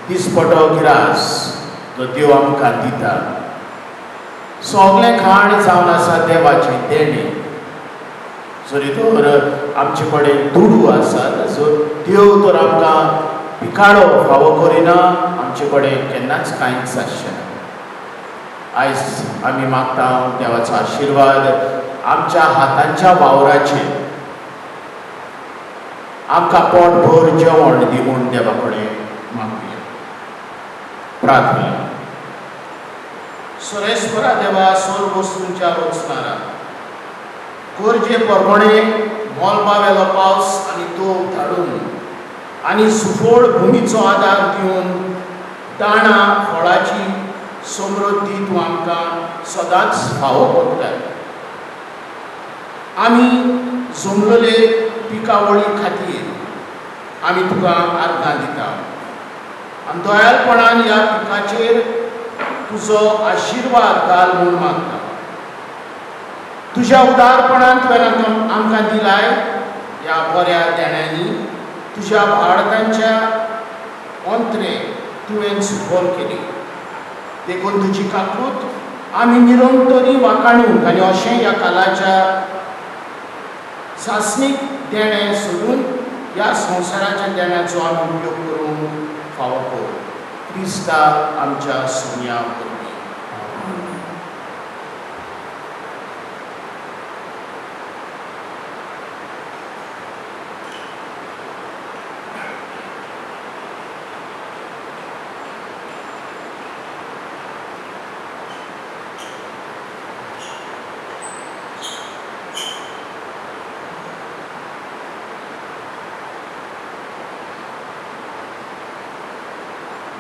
दिसपटो grass जो देव आमकां दिता सगळें खाण जावन आसा देवाचें देणें. जरी तर आमचे कडेन दुडू आसात, सो देव तर आमकां पिकाडो फावो करिना, आमचे कडेन केन्नाच कांयच आसचें ना. आयज आमी मागता देवाचो आशिर्वाद आमच्या हातांच्या वावराचेर, आमकां पोटभर जेवण दी म्हूण देवा कडेन मागुया. प्रार्थना. सुरेश्वरा देवा, सोर वस्तूंच्या रचणारा, गरजे प्रमाणे मोलबावेलो पावस आनी तोव धाडून आनी सुफळ भुमीचो आदार दिवन दाणां फळाची समृद्धी तूं आमकां सदांच फावो करता. आमी जमलेले पिकावळी खातीर आमी तुका आर्गां दिता आनी दयाळपणान ह्या पिकाचेर तुजो आशिर्वाद घाल म्हूण मागता. तुज्या उदारपणान तुवें आमकां दिलाय ह्या बऱ्या देण्यांनी तुज्या भारतांच्या अंत्रे तुवें सुफल केली. देखून तुजी काकूत आमी निरंतरी वाकाणूंक आनी अशें ह्या कालाच्या सासणीक देणें सोडून ह्या संवसाराच्या देण्याचो आमी उपयोग करूंक फावो कर. क्रिस्ता आमच्या सोन्या वरवीं.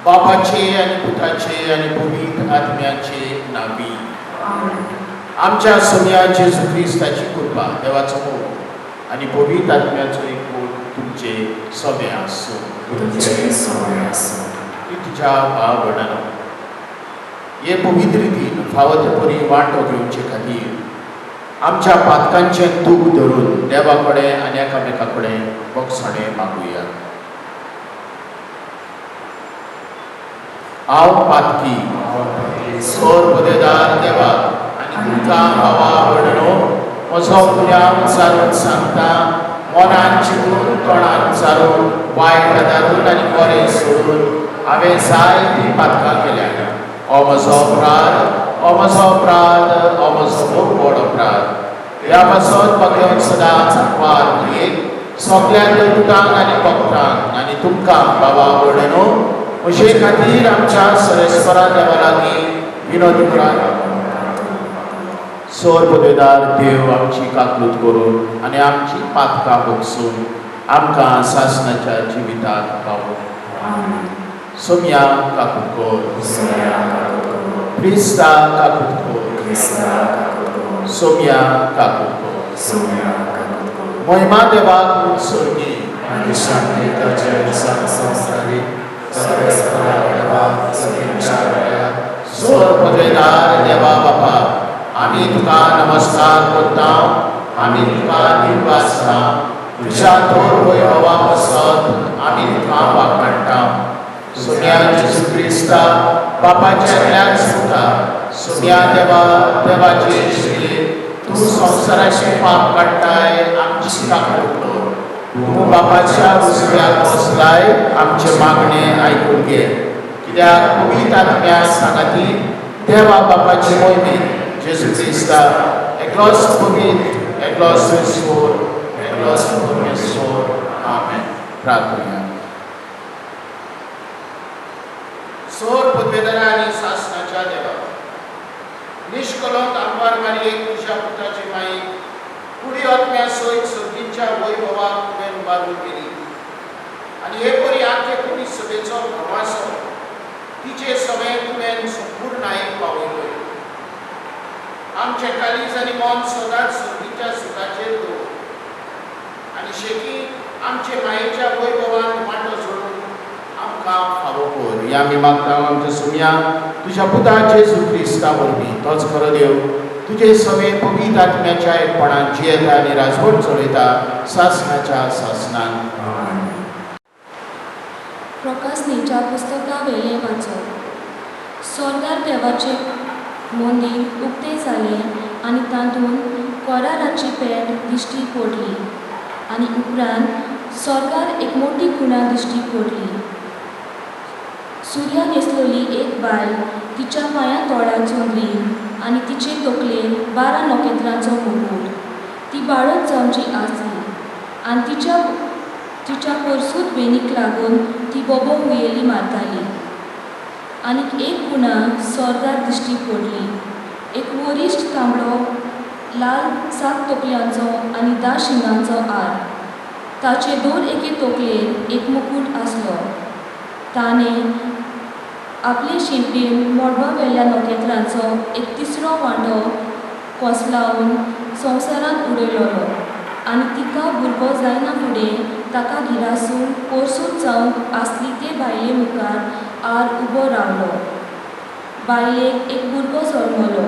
बापाचे आनी पुताचे आनी पवित्र आत्म्याचे नांवी. आमच्या सोन्या जेजू क्रिस्ताची कृपा, देवाचो मोग आनी पवित्र आत्म्याचो एकवट तुमचे सगळे आसूं. तुज्या भाव भयणांनो, हे पवित्र दिन फावो ते परी वांटो घेवचे खातीर आमच्या पातकांचें दूख धरून देवा कडेन आनी एकामेका कडेन बोगसाणें मागुया. हांव पातकी सोर पदेदार देवा आनी तुमकां भावा भयणांनो म्हजो गुन्यांव सारून सांगता, मनान चिंतून तोंडान सारून वायट आदारून आनी बरें सोडून हांवें जायतीं पातकां केल्या. हो म्हजो अपराध, हो म्हजो अपराध, हो म्हजो खूब व्हड अपराध. ह्या पासत भगवंत सदांच वार एक सगळ्या देवदूतांक आनी भक्तांक आनी तुमकां बाबा भयणांनो म्हजे खातीर आमच्या सरेस्वरा देवा लागीं विनोद करात. सोर पदवेदार देव आमची काकूत करून आनी आमची पातकां भोगसून आमकां सासणाच्या जिविताक पावो. सोम्या काकूत कर, क्रिस्ता काकूत कर, सोम्या काकूत कर. महिमा देवाक उत्सर्गी आनी शांती ताचे संवसारी सगळेपणा देवा सगळ्यांच्या वेळार. सोर पदवेदार देवा बापा, आमी तुका नमस्कार करता, आमी तुका निर्वासता. तुज्या थोर वैभवा पासत आमी तुका वाखाणटा. सोम्या जेजू क्रिस्ता, बापाच्या एकल्याच पुता, सोम्या देवा, देवाचे श्री, तूं संवसाराचें पाप काडटाय, आमची काकूट कर. तूं बापाच्या उजव्याक बसलाय, आमचें मागणें आयकून घे. कित्याक पवित्र आत्म्या सांगाती देवा बापाचे मोहिमेन जेजू क्रिस्ता एकलोच पवित्र, एकलोच ईश्वर, एकलोच परमेश्वर. आमेन. प्रार्थना. सोर पदवेदारा आनी सासणाच्या देवा, निष्कलंक आंबार मारयेक, तुज्या पुताची माई, कुडी आत्म्या सयत सर्गीच्या वैभवाक तुवें उबारून गेली आनी हे परी आख्खे कुडी सभेचो प्रवासो तिचे सवे तुवें संपूर्णायेक पावयलोय. आमचें काळीज आनी मन सदांच सर्गीच्या सुखाचेर दवर आनी शेकी आमचे मायेच्या वैभवान वांटो जोडून आमकां फावो कर. ह्या आमी मागता आमच्या सुम्या तुज्या पुता जेजू क्रिस्ता वरवीं, तोच खरो देव, तुजे सवे पवित्र आत्म्याच्या एकपणान जियेता आनी राजवट चलयता सासणाच्या सासणान. प्रकाशनीच्या पुस्तका वेलें वाचप. स्वर्गार देवाचें मंदीर उक्तें जालें आनी तातूंत कोराराची पेट दिश्टी पडली आनी उपरांत स्वर्गार एक मोटी खुणा दिश्टी पडली. सुर्या न्हेसलेली एक बायल, तिच्या पांया तोळा चंद्री आनी तिचे तकलेर 12 नखेत्रांचो मुकूट. ती बाळंत जावची आसली आनी तिच्या तिच्या परसूत वेणीक लागून ती बोबो हुयेली मारताली. आनीक एक खुणा स्वर्गार दिश्टी पडली. एक वरिश्ठ तांबडो लाल 7 तकल्यांचो आनी 10 शिंगांचो आर. ताचे दर एके तकलेर एक मुकूट आसलो. ताणें आपले शिंपीन मळबा वेल्या नखेत्रांचो एक तिसरो वांटो कोसलावन संवसारांत उडयलोलो आनी तिका भुरगो जायना फुडें ताका गिरासून पोरसूत जावंक आसली ते बायले मुखार आर उबो रावलो. बायलेक एक भुरगो जल्मलो.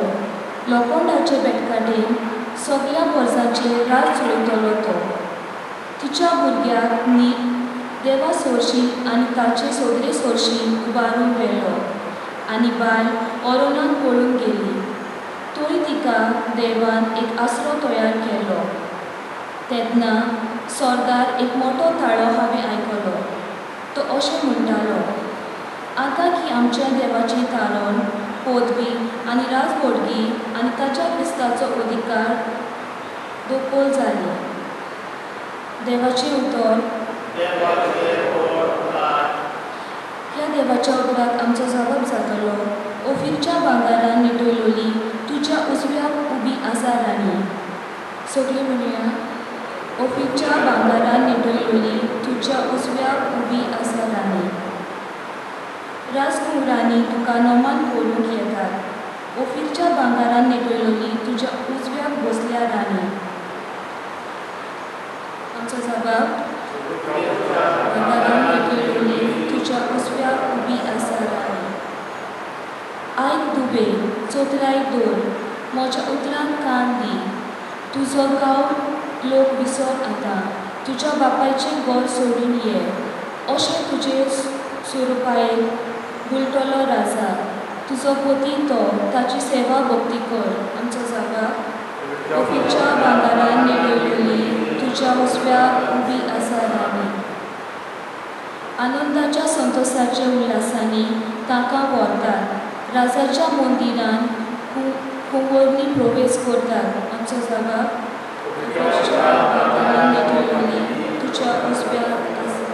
लोखंडाचे बेटकाटेन सगल्या पोरसाचेर राज चलयतलो तो. तिच्या भुरग्याक नीट देवा सोरशी आनी ताचे सोदरे सोरशी उबारून व्हेलो आनी बायल ओरोनांत पळून गेली. थंय तिका देवान एक आसरो तयार केलो. तेन्ना स्वर्गार एक मोटो ताळो हांवें आयकलो. तो अशें म्हणटालो, आतां की आमच्या देवाचें तारण, पदवी आनी राजबोडगी आनी ताच्या क्रिस्ताचो अधिकार दोकोल जाली. देवाचें उतर. ह्या देवाच्या उतराक आमचो जबाब जातलो. ओफिरच्या भांगारान निटयलोली तुज्या उजव्याक उबी आसा राणी. सगळीं म्हणया, ओफिरच्या भांगारान निटयलोली तुज्या उजव्याक उबी आसा राणी. राजकुंवरांनी तुका नमन करूंक येतात. ओफिरच्या भांगारान निटयलोली तुज्या उजव्याक बसल्या राणी. आमचो जबाब, भांगारान निटयलोली तुज्या उजव्याक उबी आसा राणी. आयक दुबे, चोत्राय दवर, म्हज्या उतरांक कान दी. तुजो गांव लोक विसर आतां, तुज्या बापायचें घर सोडून ये. अशें तुजे स्वरुपायेक बुलटलो राजा. तुजो पती तो, ताची सेवा भक्ती कर. आमचो जबाब, ओफिरच्या भांगारान निटयलोली तुज्या उजव्याक उबी आसा राणी. आनंदाच्या संतोसाच्या उल्हासांनी तांकां व्हरतात. राजाच्या मंदिरान कुंवरनी प्रवेश करतात. आमचो जबाब, ओफिरच्या भांगारान निटयलोली तुज्या उजव्याक आसा.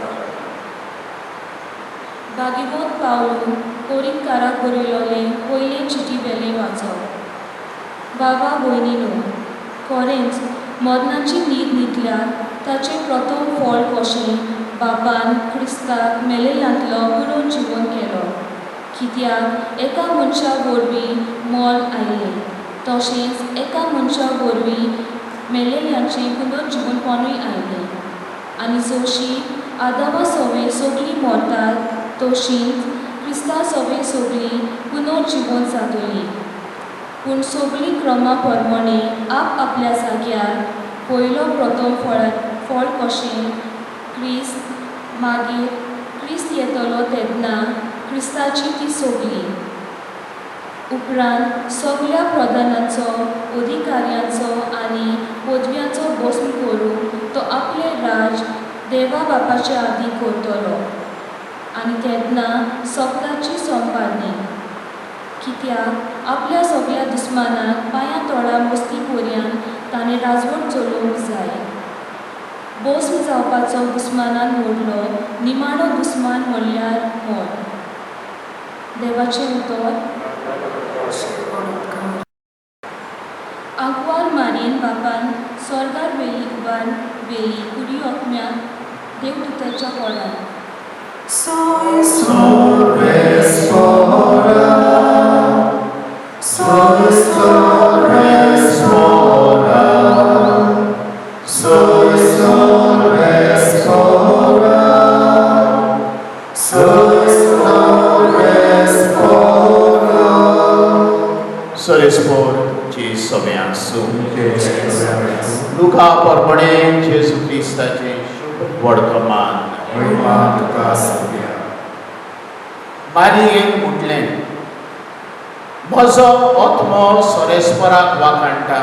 भागीवंत पावलून कोरिंतकाराक बरयलोलें पयले चिटी वेलें वाचप. बाबा भयणीनो, खरेंच मरणाची न्हीद न्हिदल्यार ताचें प्रथम फळ कशें बापान क्रिस्ताक मेलेल्यांतलो पुरोवन जिवन केलो. कित्याक एका मनशा वरवीं मरण आयलें, तशेंच एका मनशा वरवीं मेलेल्यांचें पुनर्जिवनपणूय आयलें. आनी जशी आदामा सवें सगळीं मरतात तशींच क्रिस्ता सवें सगळीं पुनर्जिवन जातलीं. पूण सगळीं क्रमा प्रमाणे आप आपल्या जाग्यार पयलो प्रथम फळ कशें क्रिस्त, मागीर क्रिस्त येतलो तेन्ना क्रिस्ताची ती सगळी. उपरांत सगळ्या प्रधानांचो, अधिकाऱ्यांचो आनी पदव्यांचो भस्म करून तो आपलें राज देवा बापाचे आदी करतलो. आनी तेन्ना सोगल्याची सोंपारणी. कित्याक आपल्या सगळ्या दुस्मानाक पांयां तोळा मस्ती पर्यान ताणें राजवट चलोवंक जाय. भस्म जावपाचो दुस्मानान मोडलो निमाणो दुस्मान म्हणल्यार मरण. देवाचें उतर. आंकवार मारयेन बापान स्वर्गार वेली उबार वेली कुडी ओत्म्याक देवदुताच्या कोणान. सरेस्पोर तुमची सगळें आसूं. लुका परमणे जेजू क्रिस्ताचें शुभ वर्तमान. मारियेन म्हटलें, म्हजो आत्मो सरेस्पराक वाखाणटा,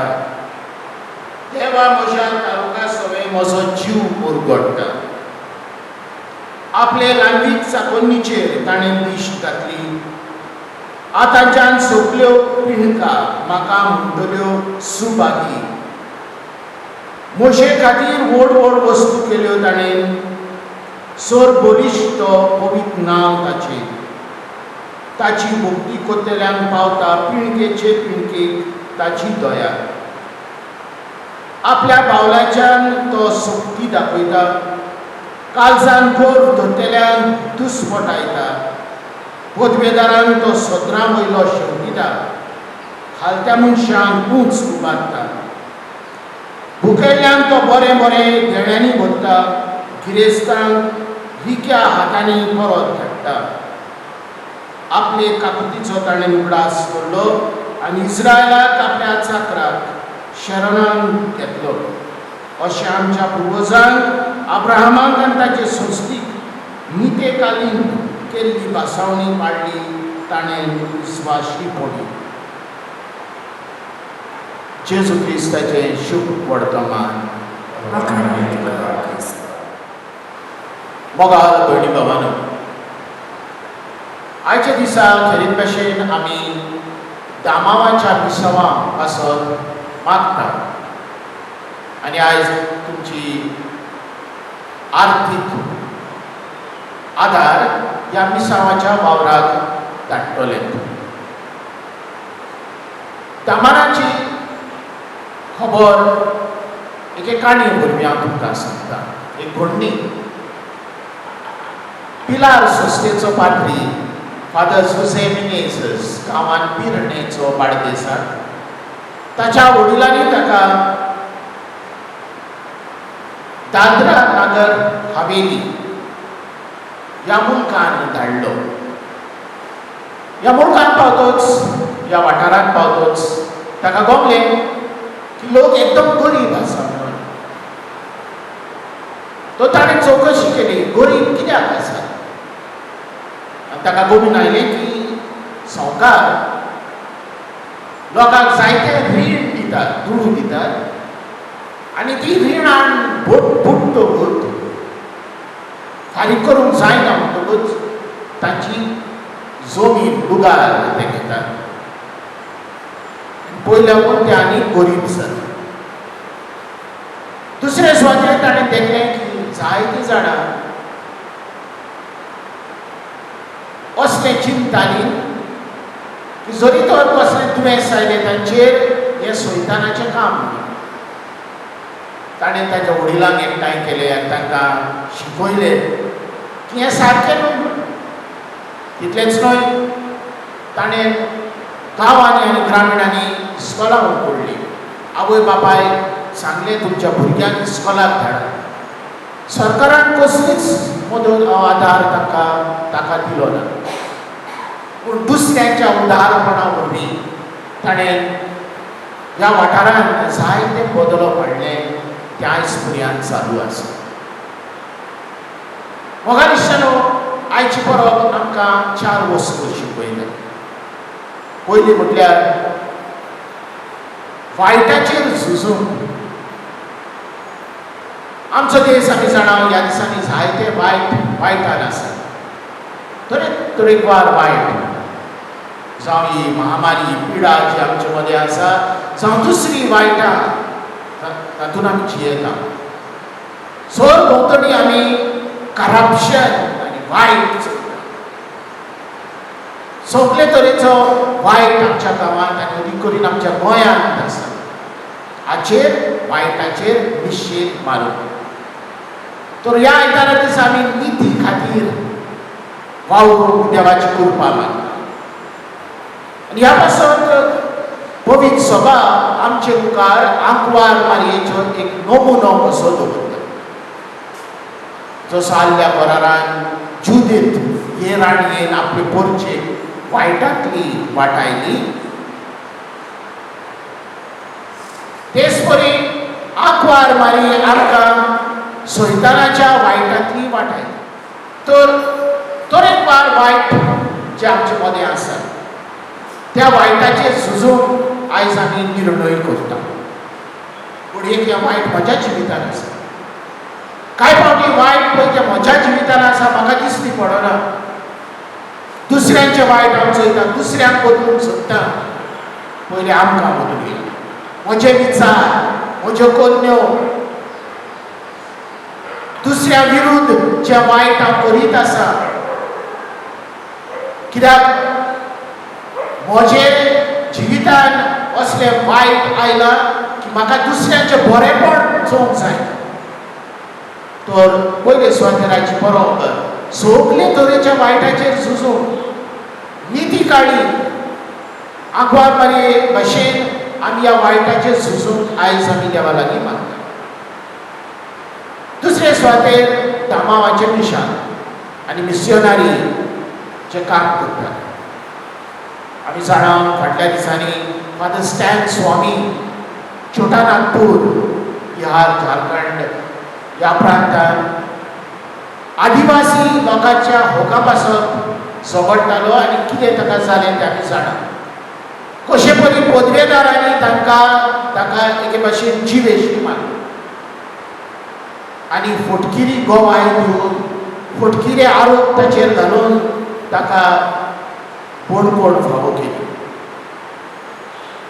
देवा म्हज्या तारुका सवें म्हजो जीव उरगडटा. आपले लांबीक चाकोन्नीचेर ताणें दिश्ट घातली. आतांच्यान सगल्यो पिणका म्हाका म्हणटल्यो सुभागी. म्हजे खातीर व्हड व्हड वस्तू केल्यो ताणें. सर बळिश्ट पवित्र नांव ताचें. ताची भक्ती कोत्तल्यांक पावता पिळगेचे पिळगेक ताची दया. आपल्या बावलाच्यान तो सक्ती दाखयता, काळजान गोर धरतल्यांक दुस्पटायता. पदवेदारांक तो सदरां वयलो शेंवटिता, खालत्या मनशांक उंच उबारता. भुकेल्ल्यांक तो बरें बरें देण्यांनी भरता, गिरेस्तांक रिक्या हातांनी परत धाडटा. आपले काकुतीचो ताणें उगडास दवरलो आनी इस्रायलाक आपल्या चाकराक शरणान घेतलो. अशें आमच्या पुर्वजांक अब्राहमाक आनी ताचे संस्थीक नितेकालीन केल्ली भासावणी पाडली ताणें विस्वाशी पडली. जेजू क्रिस्ताचें शुभ वर्तमान. मोगाल भयणी भावानो, आयच्या दिसा खेरीत भाशेन आमी दामावाच्या मिसवां पासत मागता आनी आयज तुमची आर्थीक आदार ह्या मिसावाच्या वावराक धाडटले. दामानाची खबर एके काणी वरवीं हांव तुमकां सांगता. एक घडणी. पिलार संस्थेचो पाद्री फादर जुझे मिनेझस गांवान पिरणेचो बाडदेसाक ताच्या वडिलांनी ताका दादरा नगर हवेली ह्या मुलकान धाडलो. ह्या मुलकान पावतोच, ह्या वाठारांत पावतोच ताका गोमलें की लोक एकदम गरीब आसा म्हणून. तो ताणें चवकशी केली, गरीब कित्याक आसा? आनी ताका गोमीन आयलें की सावकार लोकांक जायते रीण दितात, दुडू दितात आनी ती रिणान बुडटकूच फारीक करूंक जायना म्हणटकूच तांची जमीन लुगार ते घेतात. पयल्या म्हूण ते आनी गरीब जाता. दुसरे सुवातेर ताणें देखलें की जायतीं जाणां असलें चिंताली की जरी तर कसलें दुयेंस आयलें तांचेर हें सैतानाचें काम. ताणें ताच्या वडिलांक एकठांय केले आनी तांकां शिकयलें की हें सारकें न्हय. तितलेंच न्हय, ताणें गांवांनी आनी ग्रामिणांनी इस्कोलां उगडलीं. आवय बापायक सांगलें तुमच्या भुरग्यांक इस्कोलाक धाडात. सरकारान कसलीच मदत आदार तांकां ताका दिलो ना, पूण दुसऱ्यांच्या उदारपणा वरवीं ताणें ह्या वाठारांत जायते बदलप हाडले. ते आयज पर्यंत चालू आसा. मोगादिश्टानो, आयची परब आमकां चार वस्तू शिकयता. पयली म्हटल्यार वायटाचेर झुजून. आमचो देश आमी जाणा ह्या दिसांनी जायते वायट वायटान आसा, तरेकवार वायट, जावं ही महामारी ही पिडा जी आमचे मदें आसा, जावं दुसरी वायटां तातूंत आमी जियेता. सर भोंवतणी आमी करप्शन आनी वायट चलता. सगळे तरेचो वायट आमच्या गांवांत आनी अदीक करून आमच्या गोंयांत आसा. हाचेर वायटाचेर निशेध मारूंक तर ह्या आयतारा दिसा आमी निती खातीर वावरूंक देवाची कृपा मागता. आनी ह्या पासत पवित्र सभा आमचे मुखार आंकवार मारयेचो एक नमुनो कसो दवरता. जसो आदल्या करारान जुदीत हे राणयेन आपले पोरचे वायटांतली वाटायली, तेच परी आंकवार मारी आमकां सैतानाच्या वायटांतली वाटायली. तर तरेकवार वायट जे आमचे मदें आसा त्या वायटाचेर झुजून आयज आमी निर्णय करता. पूण एक हें वायट म्हज्या जिवितान आसा. कांय फावटी वायट पळय तें म्हज्या जिवितान आसा, म्हाका दिसती पडना. दुसऱ्यांचें वायट हांव चोयता, दुसऱ्यांक बदलूंक सोदता. पयलीं आमकां बदलुया. म्हजे विचार, म्हज्यो कोन्यो, दुसऱ्या विरुद्ध जें वायट हांव करीत आसा, कित्याक म्हजे जिवितान असलें वायट आयलां की म्हाका दुसऱ्यांचें बरेंपण चोवंक जाय. तर पयले सुवातेराची बरोबर सगळे तरेच्या वायटाचेर झुजून निती काळी आंकवार मारये भशेन आमी ह्या वायटाचेर झुजूंक आयज आमी देवा लागीं मागता. दुसरे सुवातेर दामावाचें मिशन आनी मिसियोनारी जे काम करतात. आमी जाणा फाटल्या दिसांनी फादर स्टॅन स्वामी छोटा नागपूर, बिहार, झारखंड ह्या प्रांतान आदिवासी लोकांच्या होका पासत झगडटालो आनी कितें ताका जालें तें आमी जाणा. कशे परी पदवेदारांनी तांकां ताका एके भाशेन जिवेशी मारली आनी फटकिरी गवाय दिवन फटकिरे आरोप ताचेर घालून ताका बणकोण फावो केली.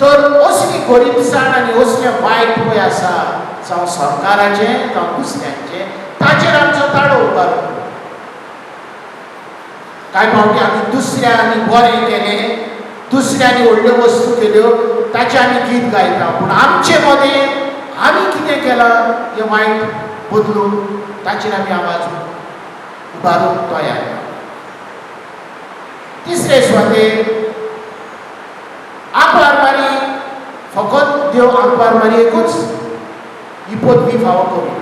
तर असली गरीबसाण आनी असलें वायट पळय आसा, जावं सरकाराचें जावं दुसऱ्यांचें, ताचेर आमचो ताळो उबारून. कांय फावटी आमी दुसऱ्यांनी बरें केलें, दुसऱ्यांनी व्हडल्यो वस्तू केल्यो, ताचें आमी गीत गायता, पूण आमचे मदें आमी कितें केलां हें वायट बदलून ताचेर आमी आवाज उबारूंक तयार ना. तिसरे सुवातेर आंकवार मारी फकत देव आंकवार मारयेकूच ही पदवी फावो करी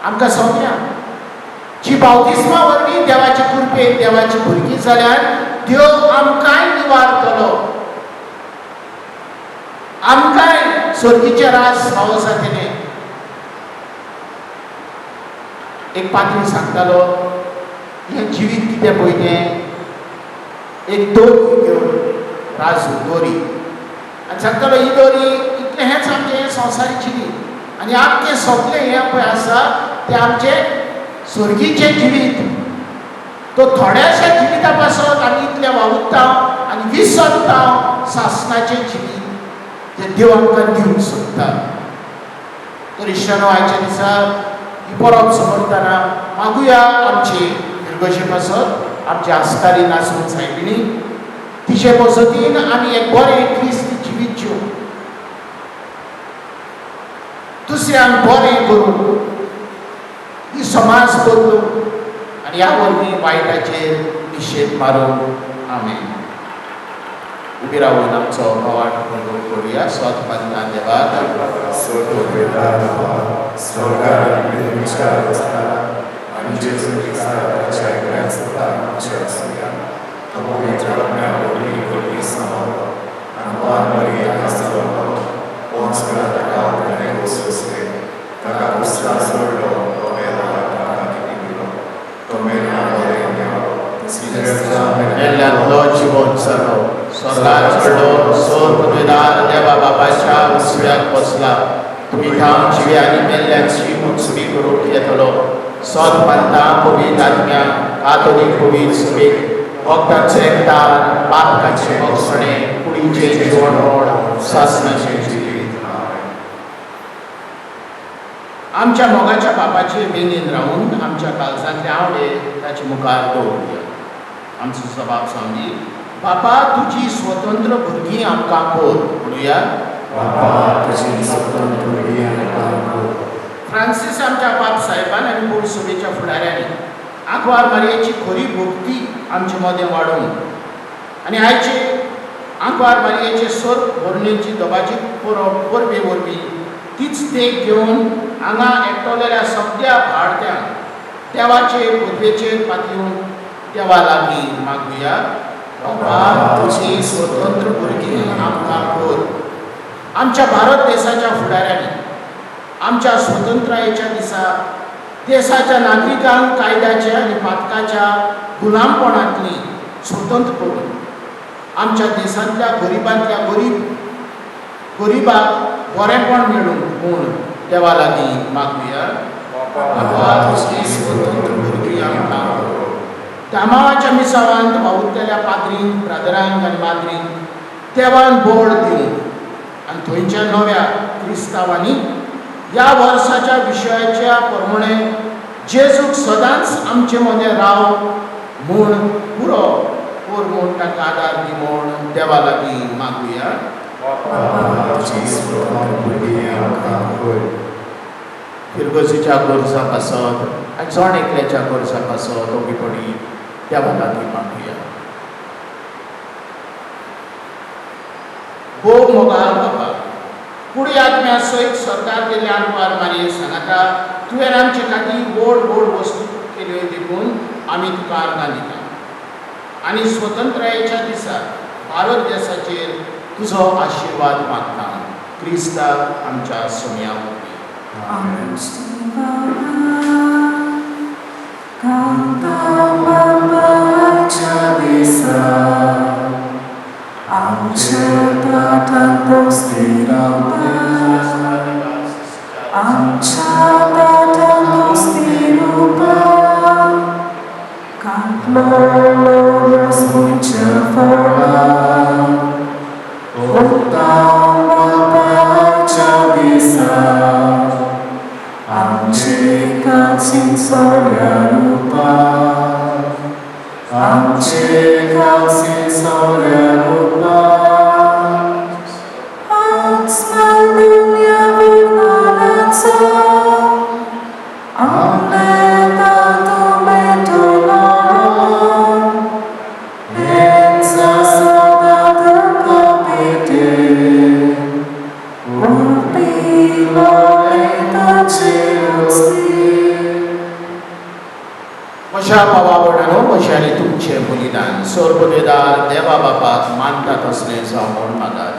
आमकां सगळ्यांक जी बावतिस्मा वरवीं देवाचे कृपेन देवाची भुरगीं जाल्यार देव आमकांय निवारतलो, आमकांय स्वर्गीचें राज फावो जातलें. एक पाद्री सांगतालो, हें जिवीत कितें पळय तें एक दोरी घेवन राजू दोरी आनी सांगतालो, ही दोरी इतलें हेंच आमचें हें संवसारीक जिवीत आनी आमचें सगळें हें पळय आसा तें आमचें स्वर्गीचें जिवीत. तो थोड्याशा जिविता पासत आमी इतलें वावुरता आनी विसरता सासणाचें जिवीत जें देव आमकां दिवंक सोदता. तर इश्टानो, आयच्या दिसा ही परब समजतना मागुया आमचे इगर्जे पासत, आमचे आस्कारी नासून सायबिणी तिचे मजतीन आमी एक बरें क्रिस्ती जिवीत जिवूं. दुसऱ्यांक बरें करूंक, ही समाज बदलूंक आनी ह्या वरवीं वायटाचेर निशेध मारूंक. आमेन. उबी रावून आमचो भावार्थ करूया. स्वत मानता देवाक. स्वर्गार आनी पृथ्वीच्या रचणारा आनी जेजू क्रिस्ता ताच्या एकल्याच पुताक आमच्या आसुया, तो पवित्र आत्म्या वरवीं भुरगीं सांबाळ्ळो आनी मरियेक आसलो, पोंस वेळार ताका आपणे सोंसले, ताका कुस्तार सोडलो, तो मेलो आनी ताका कितें दिलो, तो मेलो बरें मेळ्ळो. मेल्ल्यांतलो जिवंत जालो, स्वर्गार चडलो, स्वर्गदार देवा बापाच्या उजव्याक बसला, तुमी थावन जिव्या आनी मेल्ल्यांची मुचमी करूंक येतलो. सत मानता पवित्र आत्म्या, कातोलीक पवित्र सभेक, भक्तांचो एकठार, पातकाचें भोगसणें, कुडीचें जिवणोड, सासणाचें जिवीत. आमच्या मोगाच्या बापाचे वेंगेन रावून आमच्या काळजांतले आवडे ताचे मुखार दवरुया. आमचो सबाब सांगी, बापा तुजी स्वतंत्र भुरगीं आमकां कर. म्हणुया. बापा तुजी स्वतंत्र भुरगीं आमकां कर. फ्रांसीस आमच्या बाप साहेबान आनी बोर्ड सभेच्या फुडाऱ्यांनी आंकवार मारयेची खरी भक्ती आमचे मदें वाडोवन आनी आयचे आंकवार मारयेचे सर भरणेची दबाजी परबे वरवीं तीच देख घेवन हांगा एकटवलेल्या सगळ्या भारत्यांक देवाचे पदवेचेर पातयेवन देवा लागीं मागुया. बाबा तुजी स्वतंत्र भुरगीं आमकां कर. आमच्या भारत देशाच्या फुडाऱ्यांनी आमच्या स्वतंत्रायेच्या दिसा देशाच्या नागरिकांक कायद्याच्या आनी पातकाच्या गुलामपणांतली स्वतंत्र करून आमच्या देशांतल्या गरिबांतल्या गरीब गरिबाक बरेंपण मेळूंक म्हूण देवा लागीं मागुया. बाबा तुजी स्वतंत्र भुरगीं आमकां कर. दामावाच्या मिसावांत वावुरतल्या पाद्रींक, ब्रादरांक आनी माद्रींक देवान बळ दिवंक आनी थंयच्या नव्या क्रिस्तांवांनी ह्या वर्साच्या विशयाच्या प्रमाणे जेजूक सदांच आमचे मदें राव म्हूण पुरो कोर म्हूण तांकां आदार दी म्हूण देवा लागीं मागुया. फिरगोजीच्या गरजा पासत आनी जण एकल्याच्या गरजा पासत ओगीपणी देवा लागीं मागुया. भोव मोगाळ बाबा, कुडी आत्म्या सयत सरकार गेल्ल्या आंकवार मारये सांगाता तुवें आमचे खातीर व्हड व्हड वस्तू केल्यो देखून आमी तुका आर्गां दिता आनी स्वतंत्रायेच्या दिसा भारत देशाचेर तुजो आशिर्वाद मागता. क्रिस्ता आमच्या सोम्या वरवीं. म्हज्या भावा भयणांनो, म्हजें आनी तुमचें बलिदान सर्ववेदार देवा बापाक मानता तसलें जावं म्हूण मागात.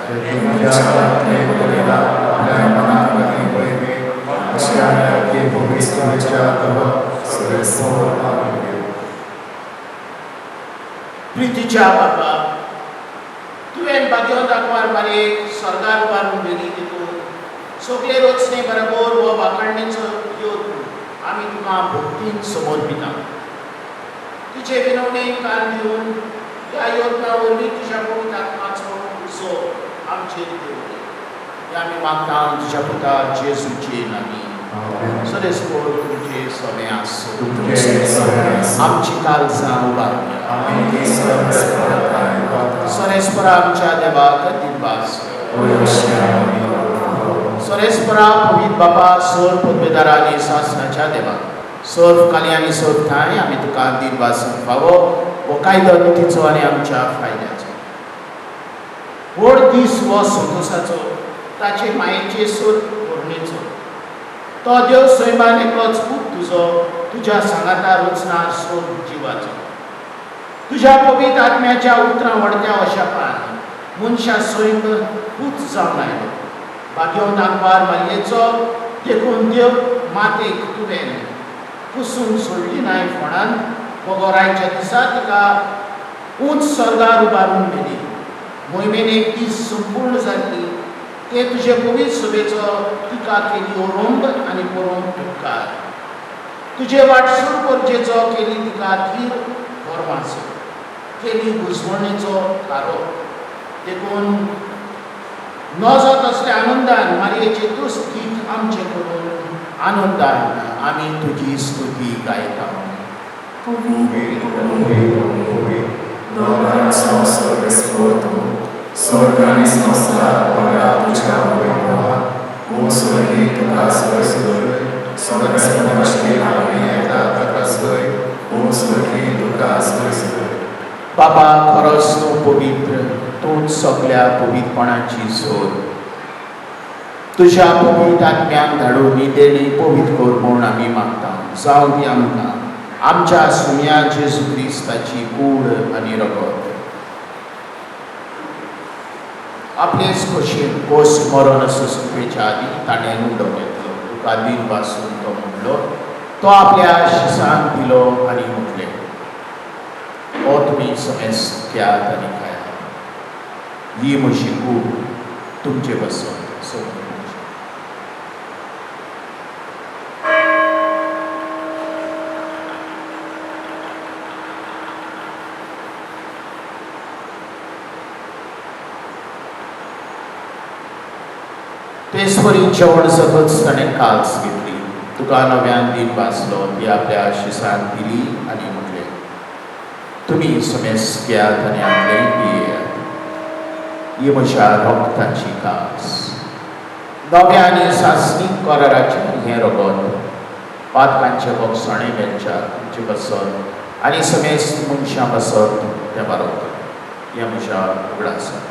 प्रितीच्या बापा, तुवें भाग्यवंत आंकवार मारयेक स्वर्गार उबारून व्हेली देखून सगळे रचणे बरोबर हो वाखाणणेचो यत्न आमी तुका भक्तीन समर्पिता. तुजे विनवणेक कान दिवन ह्या यत्ना वरवीं तुज्या पवित्र आत्माचो उत्सव आमचेर देवले हे आमी मागता तुज्या पुता जेजूचे नामी. सरेस्पोर तुमचे सगळें आसूं. आमची काळजां उबारुया. सरेस्परा आमच्या देवाक दिनवास. सरेस्परा पवित्र बापा सोर पदवेदारा आनी सासणाच्या देवा सोर काली आनी सोर ठांय आमी तुका दिनवास फावो हो कायदो नितीचो आनी आमच्या फायद्याचो व्हड दीस हो संतोसाचो ताचे मायेचे सोर करुणेचो तो देव सैमान एकलोच पूत तुजो तुज्या सांगाता रचना सोर जिवाचो तुज्या पवित्र आत्म्याच्या उतरां व्हडत्या अशापान मनशां सैम पूत जावन आयलो भाग्यवंत आंकवार मारयेचो देखून देव मातेक तुवें कुसून सोडली नाय फोणान बगोरायच्या दिसा तिका उंच स्वर्गार उबारून व्हेली मोहिमेन एक दीस संपूर्ण जाल्ली ते तुजे पवित्र सभेचो तिका केली ओरंब आनी परोम उपकार तुजे वाटसूर परजेचो केली तिका धीर गोरवांचो केली घुसवणेचो थारो देखून नजो तसल्या आनंदान मारयेचे तुस्त गीत आमचें करून आनंदान आमी तुजी स्तुती गायता. Donanos nostro esportum, sorganis nostra ora tuja voivoa, usurgi tukas voisdoi, sorgas monaški amieta takasdoi, usurgi tukas voisdoi. बाबा खरोच तूं पवित्र, तूंच सगल्या पवित्रपणाची जोर. तुज्या पवित्र आत्म्याक धाडून ही देणी पवित्र कर म्हूण आमी मागता. जावं ती आमकां आमच्या सुम्या जेजू क्रिस्ताची कूड आनी रगत. आपलेच खोशयेन कोस मरण सुपेच्या आदीं ताणें उडो घेतलो, तुका दिन वासून तो म्हणलो, तो आपल्या शिसांक दिलो आनी म्हटलें, हो तुमी समेस्त घेयात आनी खायात, ही म्हजी कूड तुमचे बसून सोडून. तेचपरी जेवण जातच ताणें काल्स घेतली, तुका नव्यान दिन वाचलो, ती आपल्या शिसान दिली आनी म्हटलें, तुमी समेस्त घेयात आनी आपलें पियेयात, ही म्हज्या रक्ताची कास, नव्या आनी सासणीक कराराचें हें रगत पातकांचें बोगसणें मेळच्या तुमचे पासत आनी समेस्त मनशां पासत तें बारवता. हें म्हज्या उगडासा.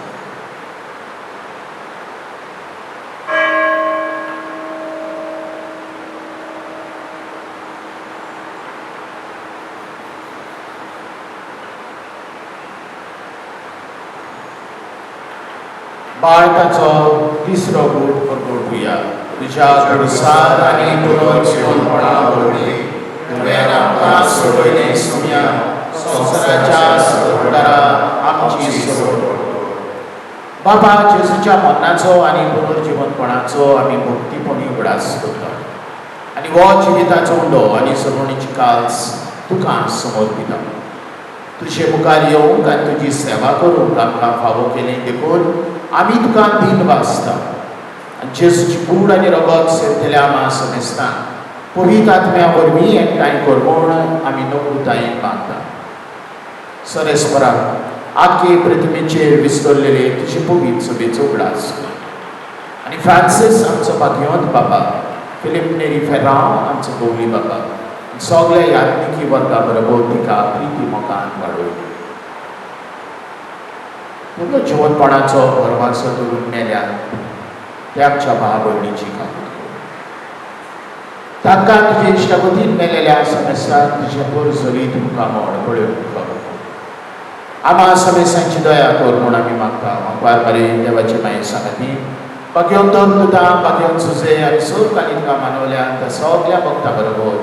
बाळकाचो तिसरो गूट परगटुया. तुज्या गुडसार आनी पुनर्जीवनपणा वरवीं तुवें आमकां सोडयलें सुम्या संवसाराच्या संकटारा आमची सोड. बाबा जेजूच्या मरणाचो आनी पुनर्जीवनपणाचो आमी भक्तीपणी उगडास करता आनी हो जिविताचो उंडो आनी सगळणीची काल्स तुका समर्पिता. तुजे मुखार येवंक आनी तुजी सेवा करूंक आमकां फावो केलें देखून आमी तुका दिन वाचता. आनी जेजूची कूड आनी रगत सेवतल्या आमा समेस्तान पवित्र आत्म्या वरवीं एकठांय कर म्हूण आमी नम्रतायेन मागता. सरेस्परा आखे प्रतिमेचेर विस्तरलेले तुजे पवित्र सभेचो उगडास कर आनी फ्रांसीस आमचो भाग्यवंत बाबा, फिलीप नेरी फेरांव आमचो गौरी बाबा, सगल्या याज्ञिकी वर्गा बरोबर तिका प्रिती मोगान वाडोवया. तुमकां जिवनपणाचो भरवासो धरून मेल्या त्या आमच्या भाव भयणीची काकूत कर. तांकां तुजे इश्टागतीन मेलेल्या समेस्तांक तुजें पोरजरी तुमकां मोड पळोवंक फावो. आमा समेस्तांची दया कर म्हूण आमी मागता. म्हाका बरें देवाची माये सांगाती भाग्यवंत तुता भाग्यवंत सुजे आनी सोर काली तुका मानवल्या त्या सगल्या भक्ता बरोबर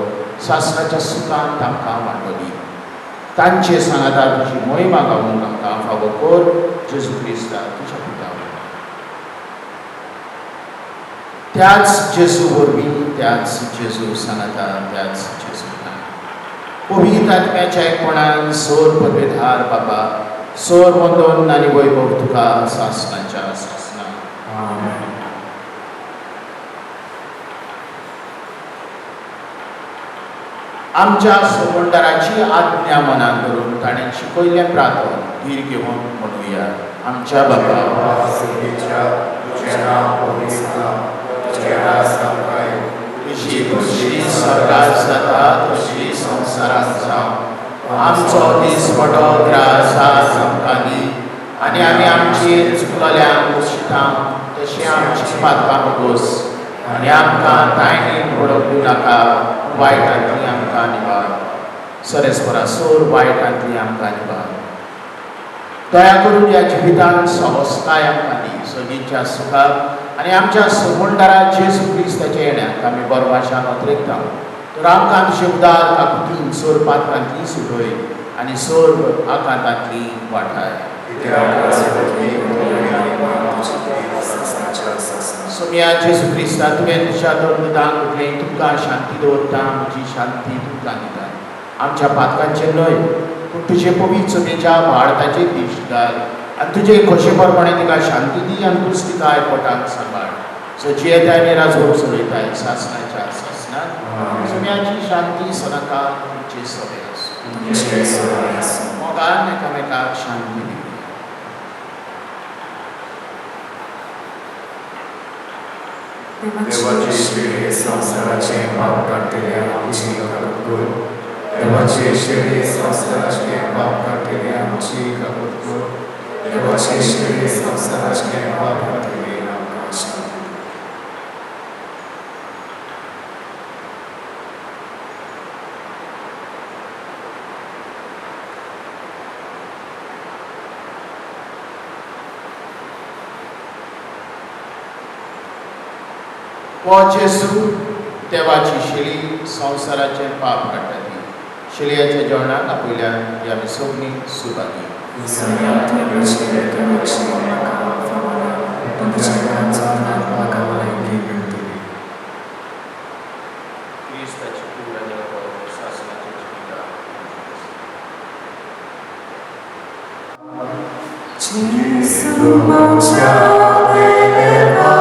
सासणाच्या सुखान तांकां मांडवली. तांचे सांगाता तुजी मोहिमा गावूंक आमकां फावो कर. जेजू क्रिस्ता तुज्या पुता त्याच जेजू वरवीं, त्याच जेजू सांगाता, त्याच जेजू पवित्र आत्म्याच्या एकपणान सोर पदवेधार बाबा सोर वंदन आनी वैभव तुका सासणाच्या सासणा. आमच्या सोमंडाराची आज्ञा मनान धरून ताणें शिकयल्लें प्रार्थन धीर घेवन म्हणुया. आमच्या बाबा तुजें नांव पवित्र जावं, तुजें राज आमकां येवं. तुजी खुशी स्वर्गात जाता तशी संवसारांत जावं. आमचो दिसपटो ग्रास आज आमकां दी आनी आमी आमची चुकलेल्यांक पोशिता तशी आमची पातकां भोगोस आनी आमकां तायणी पडोवंक दिवं नाका, वायटांतली आमकां निवार. सरेस्परा सोर वायटांतली आमकां निवार. दया करून ह्या जिवितांत सवस्ताय आमकां दी, सगळींच्या सुखाक आनी आमच्या सोमणदारा जेजू क्रिस्ताच्या येण्याक आमी बरवाशान अत्रेकता. तर आमकां तुजे उदार काकुतीन सोर पातकांतली सुटय आनी सोर आकांतांतली वाठाय. सोम्या जेजू क्रिस्ता, तुवें तुज्या दोन दुदांक म्हटलें, तुमकां शांती दवरता, म्हजी शांती तुमकां दिता. आमच्या पातकांचेर न्हय पूण तुजे पवित्र चमेच्या भारताचेर दिश्ट घाल आनी तुजे खोशे प्रमाणे तिका शांती दी आनी तूंच तिका एकवटान सांबाळ. सो जियेताय आनी राजवट चलयताय सासणाच्या सासणाक. सोम्याची शांती सदांकाळ तुमचे सगळे आसूं. मोगान एकामेकाक शांती दिवया. देवाचे शेळये संवसाराचे पाप काडटले आमची काकूत कर. देवाचे शेळये संवसाराचे पाप काडटले आमची काकूत कर. देवाचे शेळये संवसाराचे पाप काडटले आमकां शांती दी. हो जेजू देवाची शेळी संवसाराचें पाप काडटा ती शेळयाच्या जेवणाक आपयल्यान ती आमी सगळीं सुभागी. क्रिस्ताची कूड आनी रगत सासणाच्या जिविताक. जेजू म्हज्या देवा,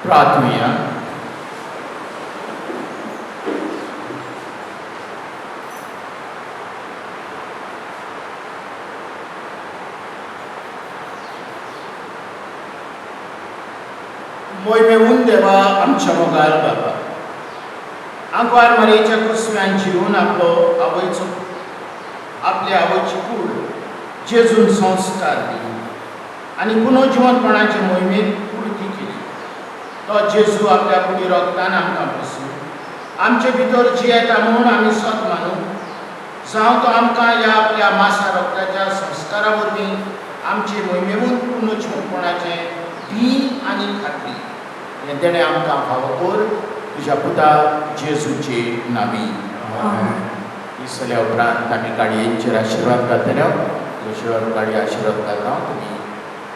प्रार्थुया. मोहिमेहून देवा आमच्या मोगाल बाबा, आंकवार मारयेच्या कुसव्यान जिवन आपलो आवयचो आपले आवयची कूड जेजून संस्कार दिली आनी पुनर्जिवनपणाचे मोहिमेत पुर्ती केली. तो जेजू आपल्या कुडी रोगतान आमकां बसून आमचे भितर जियेता म्हूण आमी सत मानू जावं तो आमकां ह्या आपल्या मासा रोगताच्या संस्कारा वरवीं आमचे मोहिमेहून पुनर्जिवनपणाचें दी आनी खात्री हें देणें आमकां फावो कर तुज्या पुता जेजूचे नामी. इसल्या उपरांत आमी गाडयेंचेर आशिर्वाद घालतले. आशिर्वाद गाडी आशिर्वाद घालता, तुमी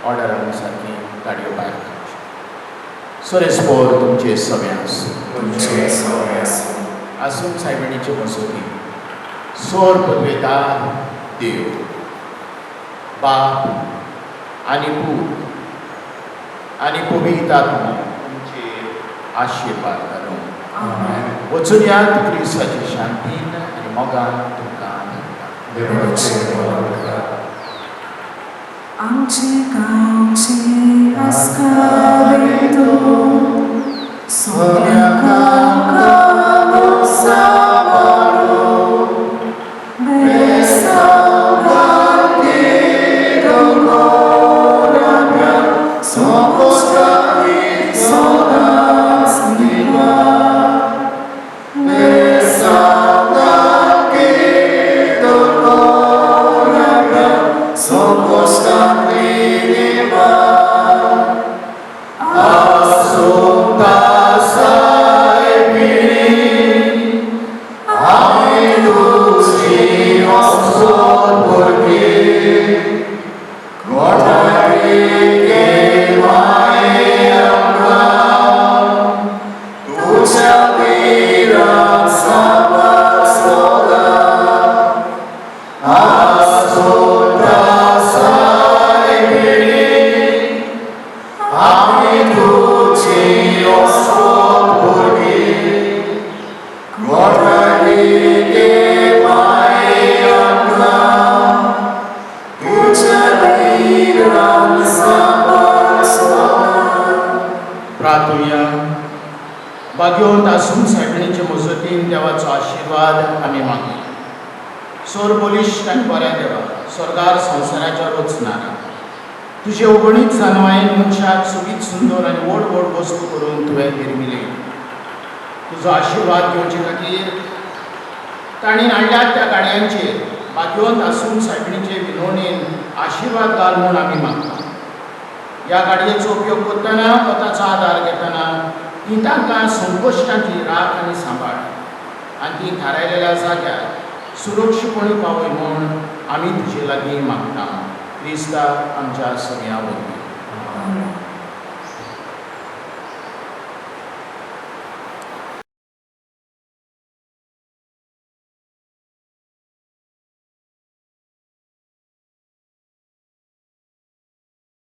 ऑर्डरान सारकी गाडयो भायर काडच्यो. सोरेस्पोर तुमचे सगळे आसूं. तुमचे सगळे आसूं. आसून सायबिणीचे मसुदी सोर पदवेदार देव बाप आनी पूत आनी पवित्र आत्मो तुमचे आशिर्वाद घालूं. आमेन. वचून यात क्रिस्ताची शांतीन आनी मोगान तुमकां धाडटा. देवाचे मोगान. आमचे गांवचे आस्कारेतो सगळ्या कामकाम सांबाळो प्रार्थुया. भाग्यवंत आसून सायबिणीचे मजतीन देवाचो आशिर्वाद आमी मागया. सोर बलिश्ट आनी बऱ्या देवा, स्वर्गार संवसाराच्या रचणारा, तुजे अगणीत जानवायेन मनशाक सोबीत सुंदर आनी व्हड व्हड वस्तू करून तुवें निर्मिले. तुजो आशिर्वाद घेवचे खातीर तांणी हाडल्यात त्या गाडयांचेर भाग्यवंत आसून सायबिणीचे विनवणेन आशिर्वाद घाल म्हूण आमी मागता. ह्या गाडयेचो उपयोग करतना वा ताचो आदार घेतना ती तांकां संकश्टांतली राख आनी सांबाळ आनी ती थारायलेल्या जाग्यार सुरक्षीपणी पावय म्हूण आमी तुजे लागीं मागता, क्रिस्ता आमच्या सगळ्यां वरवीं.